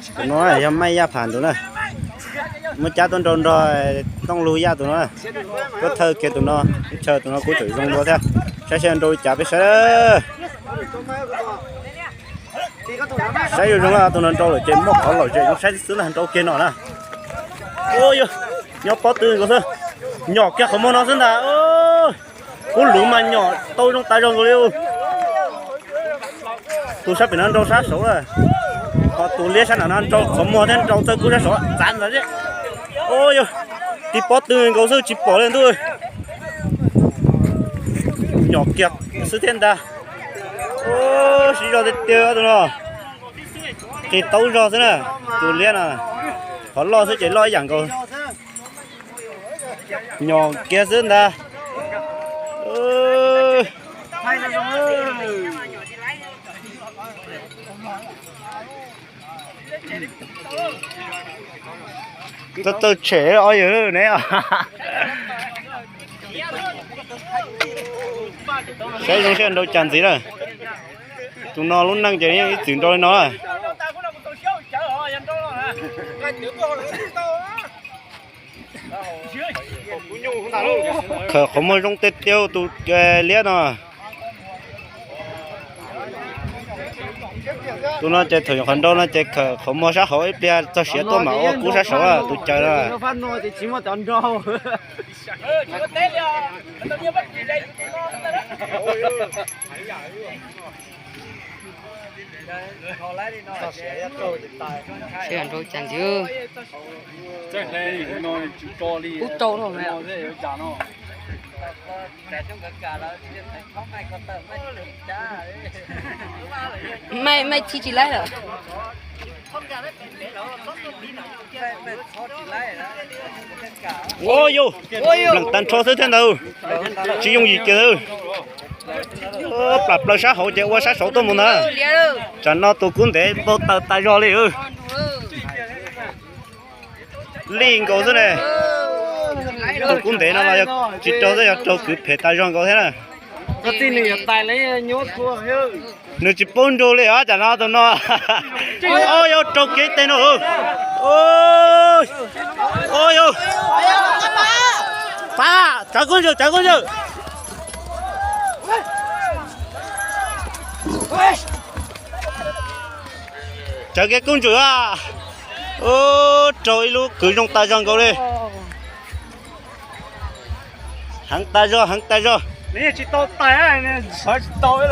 Tus no yog Maj Yaj Pham tus na. Muab cab tuaj nrau nrog Tooj Lug Yaj tus no. Tuaj thawj kiag tus no, chaw tus no kuj tseem zoo dua thiab. Saib seb nrau li cas peb saib. Saib zoo zoo na, tus no nrau lawm ces muaj qhov lom zem zoo saib xwb na, nrau kiag no na. Ua yog nyob pob tw nkaus xwb, nyom kiag qhov muag no xwb ntag. Kub luv mas nyom tau zoo tas zog nkaus li. Tus sab pem no nrau sab saud, ho tus liab sab nram no nrau qhov muag thiab nrau txawj kub sab saud txav ntawd thiab. Ua yog tib pob tw nkaus xwb tsis pom li ntuj. Nyom kiag xwb thiab ntag. Siv zog tiag tiag tus no. Qis taub zog xwb na, tus liab no. Qhov loj xwb ces loj ib yam nkaus. Nyom kiag xwb ntag. Txawj txawj tshem os yawg ne. Saib zoo seb nrau cas ntxiv na. Tus no lub neej ces yeej ib txwm nrau li no. Khawm qhov muag zoo tiag tiag tus liab no. Tus no ces thaum nyuam qhuav nrau no ces khawm qhov muag sab hauv ib pliag txog siav tuaj mam ua kub sab saud tus caws no. Seb nrau cas ntxiv. Ub rau no. Maj, maj tsis tsis laib lawm. Ua yus, leej tag nrho xwb thiab ntawd, tsis yooj yim kiag. Plam plaws sab hauv ces ua sab saud tuaj mus ntag. Tsam no tus kub ntev npau taws tas zog li. Lij nkaus xwb ne. Tus kub ntev no los yog tsis raug xwb, yog raug kwv phem tas zog nkaus thiab na. Nws tsis paub nrug li os, tsam no tus no. Ua yus raug kev teg no. Ua yus, pab tsav kub ntswg, tsav kub ntswg. Tsav kev kub ntswg a. Ub, raug ib lub kwv zoo tas zog nkaus li. Heev tas zog, heev tas zog. Nws tsis tau tais, sawv tsis tau li.